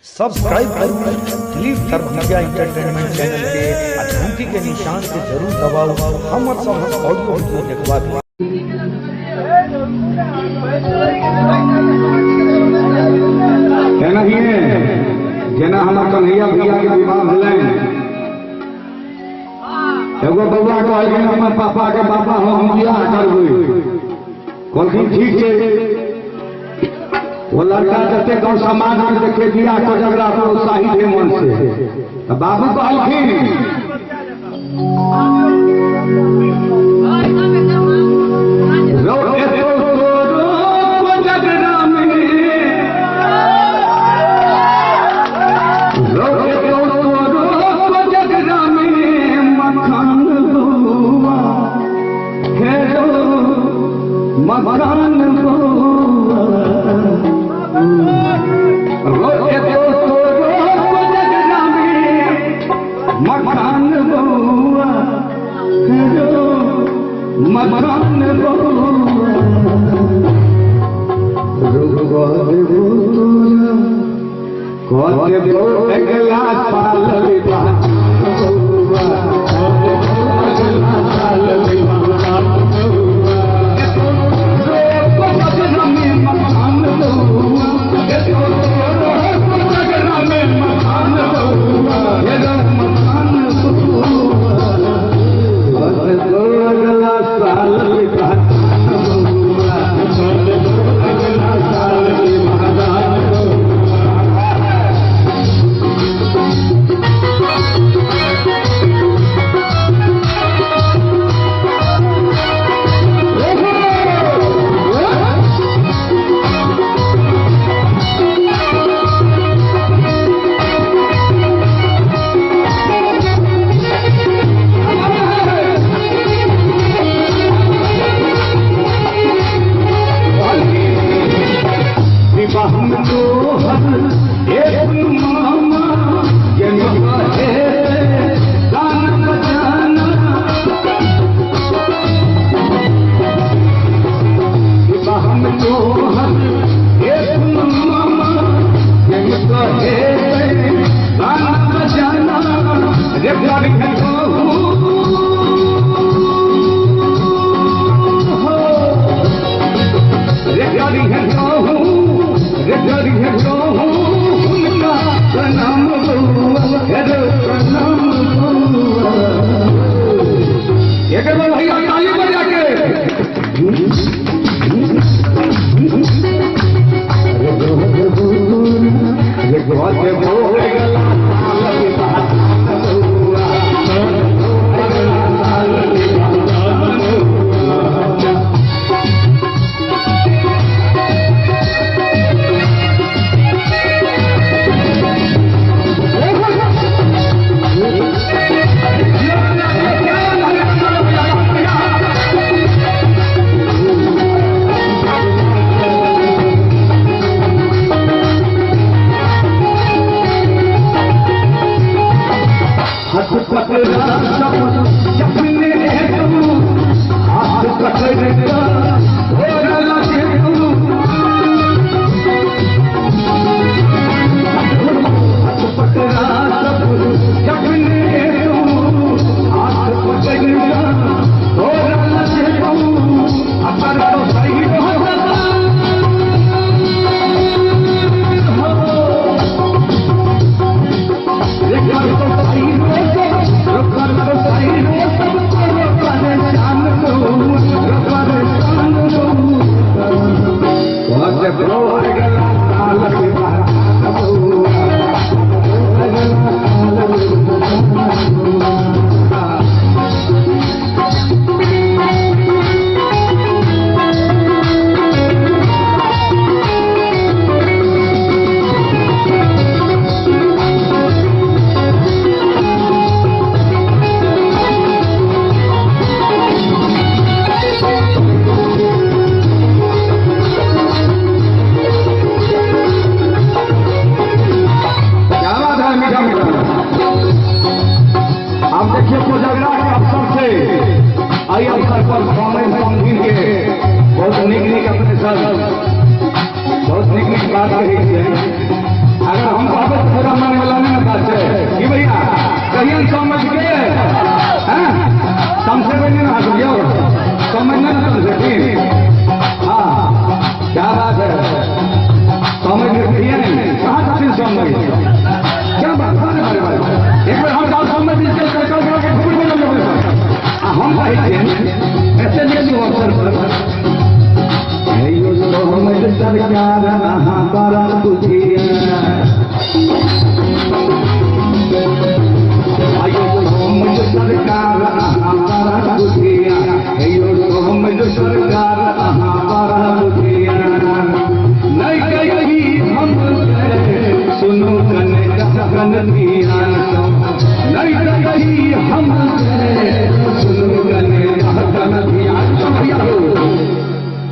Subscribe करू दिलीप दरभंगिया entertainment channel के आ घंटी के निशान के जरूर दबाउ हमर सभक ऑडियो वीडियो देखबाक लेल। एनाहिए जेना हमर कन्हैया भैया के विवाह भेलनि, एगो बौआ कहलखिन हमर पापा के बाबा हम बियाह करबै। कहलखिन ठीक छै। वो लड़का जते गाँव समाज में देखे बियाह कोजगरा प्रोत्साहित है मन से, तो बाबू कहलखिन रौ एतो तोरो कोजगरा में, रौ एतो तोरो कोजगरा में मखान बौआ, हे रौ मखान बौआ, रौ एतो तोरो कोजगरा में मखान बौआ, हे रौ मखान बौआ, रुकवा देबो तोरा कह देबो अगला साल विवाह बौआ, अगला साल विवाह बौआ, मखान बौआ, मखान बौआ, मखान बौआ, अगला साल विवाह बौआ, अगला साल विवाह बौआ। विवाह में तोहर एक मामा हे गान बजाना, विवाह में तोहर एक मामा हे गान बजाना, रे हुनका प्रणाम बौआ, प्रणाम बौआ। एक बार भैया ताली बजा के डहकन धियान सो नहीं दै छी हम सुनू कने डहकन धियान सो। भैया हो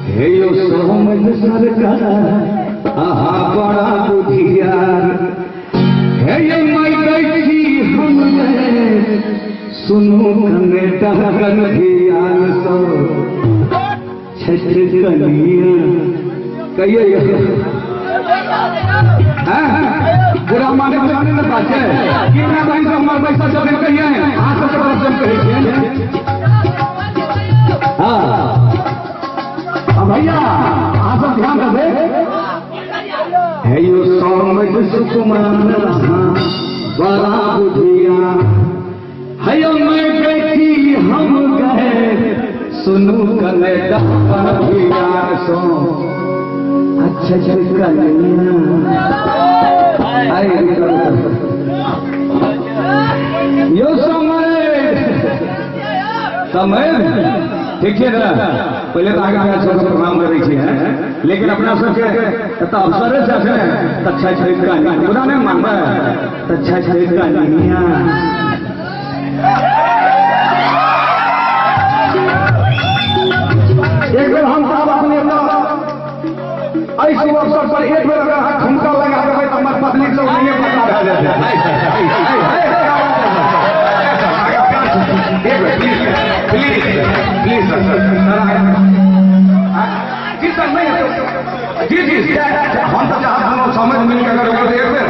हे यो सोमन सरकार आहा बड़ा बुधियार, हे यो मैं दै छी हम सुनू कने डहकन धियान सो। छठ कनिया कहिए बुरा माने माने न बात है कितना बहन सब हमारे पैसा सब कहिए अहाँ सबके तरफ से हम कहै छियै। हाँ अब भैया अहाँ सब ध्यान देबै। हे यो सोमज सुकुमार बड़ा बुधिया, हे यो मैं बेटी हम गए सुनू कने डहकन धियान सो। अच्छा कन्या आए यो समय समय ठीक है ना। पहले तो आगे आगे सबके प्रणाम करै छी हैं, लेकिन अपना सबके तो अवसरे से छै अच्छा कन्या बुरा नहीं मानबै। अच्छा कन्या एक बेर हम साहब अपने एहि शुभ अवसर पर एक बेर अगर अहाँ ठुमका लगा देबै तऽ हमर पत्नी सब नहिए पता भए जेतै। एक बेर please please please sir ji sir नहीं जी जी हम तऽ चाहब दुनू समझ मिलके अगर एक बेर